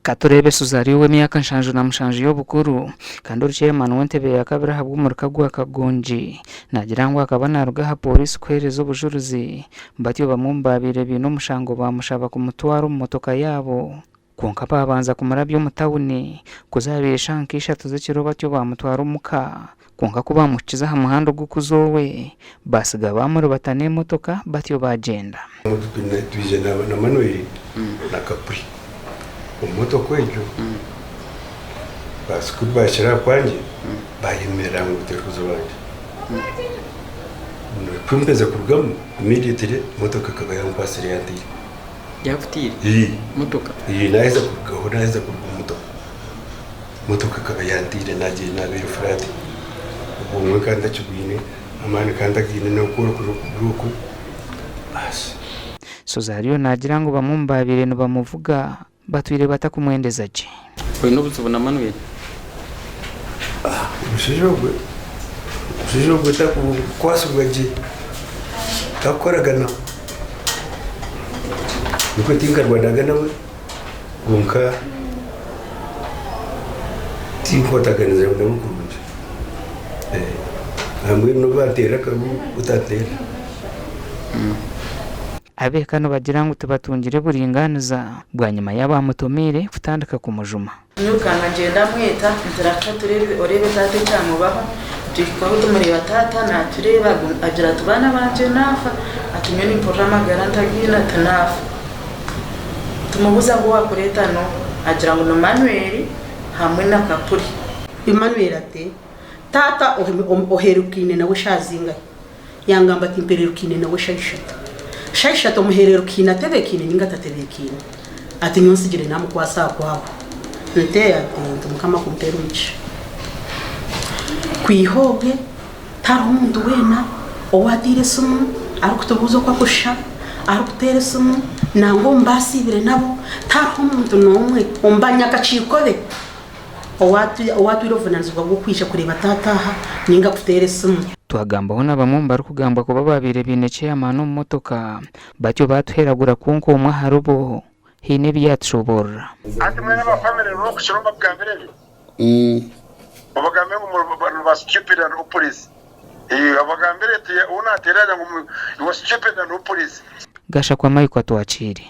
Ka tureebe Suzario ow'emyaka 77 y'obukuru kandi ori chairman w'entebe ya kabiri ahabw'omurika gwa Kagongi naagira ngu akaba naaruga aha pooriisi kuheereza obujurizi batyo bamwe omu baabaire baine omushango baamushaba kumutwara omu motoka yaabo kwonka baabanza kumurabya omu tawuni ku zaabaire eshaaha nka ishatu z'ekiro batyo baamutwara omuka kwonka ku baamuhikize aha muhanda ogw'okuza owe baatsiga baamuribata n'emotoka batyo baagyenda. Twija na Manuel na Kapuri omu motoka egyo ku baahikire aha kwangye baayemerera ngu terikuza owangye. Ku mpeza kurugamu immediately emotoka ekaba yankwatsire yanteire. Yaakutaire? Motoka? Naaheza kurugaho naaheza kuruga omu motoka. Motoka ekaba yanteire naagira naabeire furati obwongo nkaba ntakibwine amaani nkaba ntagaine n'okworo kuri okuguru oku baasi. Suzario naagira ngu bamwe omu baabaire nibamuvuga batwire batakumwendeza gye. Oine obuzibu na Manuel? Omushaija ogwe omushaija ogwe takukwasibwa gye takukoragana nikwo tinkarwanaga nawe. Kwonka tinkwataganiza nabo kurungi. Nambwenu nobu banteera akabi otanteera. Ab'eka nibagira ngu tibatungire buringaaniza bwanyima y'abamutomiire kutandika kumujuma. Nyiruka ngyenda mweta nti raka tureebe oreebe taata ekyamubaho tuhikaho tumureeba taata natureeba agira ati baana bangye naafa ati nyowe nimpurira amagara ntagaine ati naafa tumubuuza ngu owakureeta noha agira ngu ni Manuel hamwe na Kapuri. Emmanuel ati, Taata ohererukaine nawe eshaaha zingahi? Yangamba ati, Mpererukaine nawe eshaaha ishatu. Shaaha ishatu omuhererukaine atebeekaine nainga atatebeekaine? Ati, Nyowe ntsigire naamukwatsa aha kwabo. Nte ati, Nti Mukama akumpeere omugisha. Kwiha obwe tihariho muntu weena owaataire esimu arikutubuuza oku arikushusha, arikuteera esimu, nangwa omu baasiibire nabo tihariho muntu n'omwe omu banyakakiiko be owaatwire obuvunaanizibwa bw'okwija kureeba taata aha nainga kuteera esimu. Twagambaho na bamwe omu barikugambwa kuba baabaire baine chairman omu motoka batyo baatuheragura kwonka omwe aharibo haine ebi yaatushoboorora. Hati mwena aba family rwokukira obagambire ebi obagambire ngu muri ba stupid and hopeless obagambire oti ou naterera ngu you are stupid and hopeless. Gashakwa Michael Atwakiire.